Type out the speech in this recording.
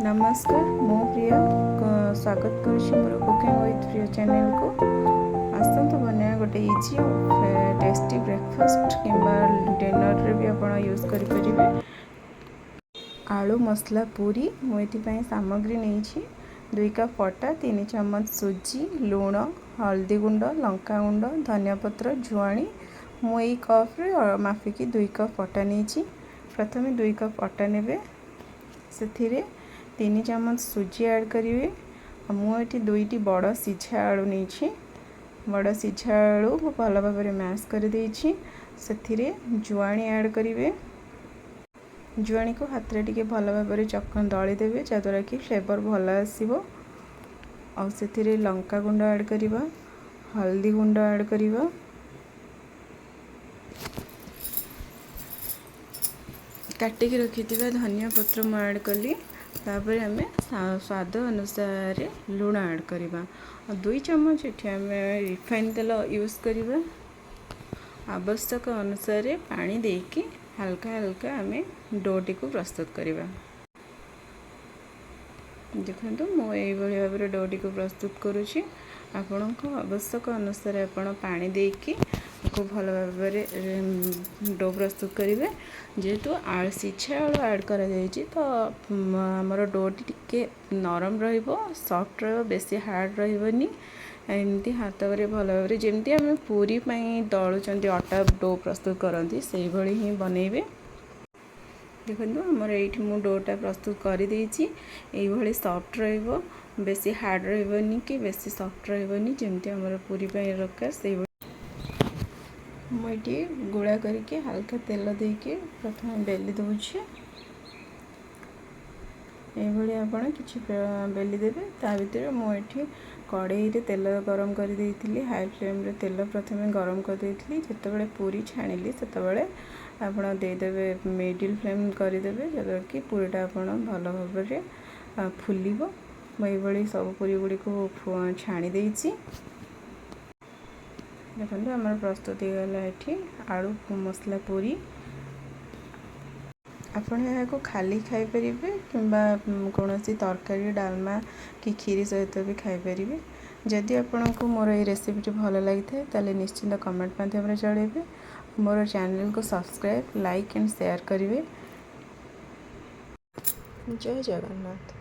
ନମସ୍କାର, ମୁଁ ପ୍ରିୟା ସ୍ୱାଗତ କରୁଛି ମୋର କୁକିଂ ୱିଥ୍ ପ୍ରିୟା ଚ୍ୟାନେଲକୁ। ଆସନ୍ତୁ ବନେଇବା ଗୋଟେ ଇଜି ଟେଷ୍ଟି ବ୍ରେକଫାଷ୍ଟ କିମ୍ବା ଡିନରରେ ବି ଆପଣ ୟୁଜ୍ କରିପାରିବେ, ଆଳୁ ମସଲା ପୁରୀ। ମୁଁ ଏଥିପାଇଁ ସାମଗ୍ରୀ ନେଇଛି 2 କପ୍ ଅଟା, 3 ଚାମଚ ସୁଜି, ଲୁଣ, ହଳଦୀ ଗୁଣ୍ଡ, ଲଙ୍କା ଗୁଣ୍ଡ, ଧନିଆ ପତ୍ର, ଜୁଆଣି। ମୁଁ ଏଇ କପ୍ରେ ମାପିକି 2 କପ୍ ଅଟା ନେଇଛି। ପ୍ରଥମେ 2 କପ୍ ଅଟା ନେବେ, ସେଥିରେ 3 ଚାମଚ ସୁଜି ଆଡ଼୍ କରିବେ। ଆଉ ମୁଁ ଏଠି ଦୁଇଟି ବଡ଼ ସିଝା ଆଳୁ ନେଇଛି। ବଡ଼ ସିଝା ଆଳୁ ମୁଁ ଭଲ ଭାବରେ ମ୍ୟାଶ୍ କରିଦେଇଛି। ସେଥିରେ ଜୁଆଣି ଆଡ଼୍ କରିବେ। ଜୁଆଣିକୁ ହାତରେ ଟିକେ ଭଲ ଭାବରେ ଦଳି ଦେବେ, ଯାହାଦ୍ୱାରା କି ଫ୍ଲେଭର୍ ଭଲ ଆସିବ। ଆଉ ସେଥିରେ ଲଙ୍କା ଗୁଣ୍ଡ ଆଡ଼୍ କରିବା, ହଳଦୀ ଗୁଣ୍ଡ ଆଡ଼୍ କରିବା। କାଟିକି ରଖିଥିବା ଧନିଆ ପତ୍ର ମୁଁ ଆଡ଼୍ କଲି। ତାପରେ ଆମେ ସ୍ୱାଦ ଅନୁସାରେ ଲୁଣ ଆଡ଼୍ କରିବା ଆଉ 2 ଚାମଚ ଏଠି ଆମେ ରିଫାଇନ୍ ତେଲ ୟୁଜ୍ କରିବା। ଆବଶ୍ୟକ ଅନୁସାରେ ପାଣି ଦେଇକି ହାଲକା ହାଲକା ଆମେ ଡୋଟିକୁ ପ୍ରସ୍ତୁତ କରିବା। ଦେଖନ୍ତୁ, ମୁଁ ଏଇଭଳି ଭାବରେ ଡୋଟିକୁ ପ୍ରସ୍ତୁତ କରୁଛି। ଆପଣଙ୍କ ଆବଶ୍ୟକ ଅନୁସାରେ ଆପଣ ପାଣି ଦେଇକି ତାକୁ ଭଲ ଭାବରେ do ପ୍ରସ୍ତୁତ କରିବେ। ଯେହେତୁ ସିଝା ଆଳୁ ଆଡ଼୍ କରାଯାଇଛି, ତ ଆମର ଡୋଟି ଟିକେ ନରମ ରହିବ, ସଫ୍ଟ ରହିବ, ବେଶୀ ହାର୍ଡ଼ ରହିବନି। ଏମିତି ହାତରେ ଭଲ ଭାବରେ, ଯେମିତି ଆମେ ପୁରୀ ପାଇଁ ଦଳୁଛନ୍ତି, ଅଟା do ପ୍ରସ୍ତୁତ କରନ୍ତି, ସେଇଭଳି ହିଁ ବନେଇବେ। ଦେଖନ୍ତୁ, ଆମର ଏଇଠି ମୁଁ ଡୋଟା ପ୍ରସ୍ତୁତ କରିଦେଇଛି। ଏଇଭଳି ସଫ୍ଟ ରହିବ, ବେଶୀ ହାର୍ଡ଼ ରହିବନି କି ବେଶୀ ସଫ୍ଟ ରହିବନି। ଯେମିତି ଆମର ପୁରୀ ପାଇଁ ଦରକାର, ସେଇଭଳି ମୁଁ ଏଠି ଗୁଳା କରିକି ହାଲକା ତେଲ ଦେଇକି ପ୍ରଥମେ ବେଲି ଦେଉଛି। ଏଇଭଳି ଆପଣ କିଛି ବେଲି ଦେବେ। ତା ଭିତରେ ମୁଁ ଏଠି କଡ଼େଇରେ ତେଲ ଗରମ କରିଦେଇଥିଲି। ହାଇ ଫ୍ଲେମ୍ରେ ତେଲ ପ୍ରଥମେ ଗରମ କରିଦେଇଥିଲି। ଯେତେବେଳେ ପୁରୀ ଛାଣିଲି, ସେତେବେଳେ ଆପଣ ଦେଇଦେବେ, ମିଡ଼ିଲ୍ ଫ୍ଲେମ୍ କରିଦେବେ, ଯାହାଦ୍ୱାରା କି ପୁରୀଟା ଆପଣ ଭଲ ଭାବରେ ଫୁଲିବ। ମୁଁ ଏଇଭଳି ସବୁ ପୁରୀ ଗୁଡ଼ିକୁ ଛାଣି ଦେଇଛି। ଦେଖନ୍ତୁ, ଆମର ପ୍ରସ୍ତୁତ ହେଇଗଲା ଏଠି ଆଳୁ ମସଲା ପୁରୀ। ଆପଣ ଏହାକୁ ଖାଲି ଖାଇପାରିବେ କିମ୍ବା କୌଣସି ତରକାରୀ, ଡାଲମା କି କ୍ଷୀରି ସହିତ ବି ଖାଇପାରିବେ। ଯଦି ଆପଣଙ୍କୁ ମୋର ଏଇ ରେସିପିଟି ଭଲ ଲାଗିଥାଏ, ତାହେଲେ ନିଶ୍ଚିନ୍ତ କମେଣ୍ଟ ମାଧ୍ୟମରେ ଜଣାଇବେ। ମୋର ଚ୍ୟାନେଲକୁ ସବସ୍କ୍ରାଇବ୍, ଲାଇକ୍ ଆଣ୍ଡ ସେୟାର କରିବେ। ଜୟ ଜଗନ୍ନାଥ।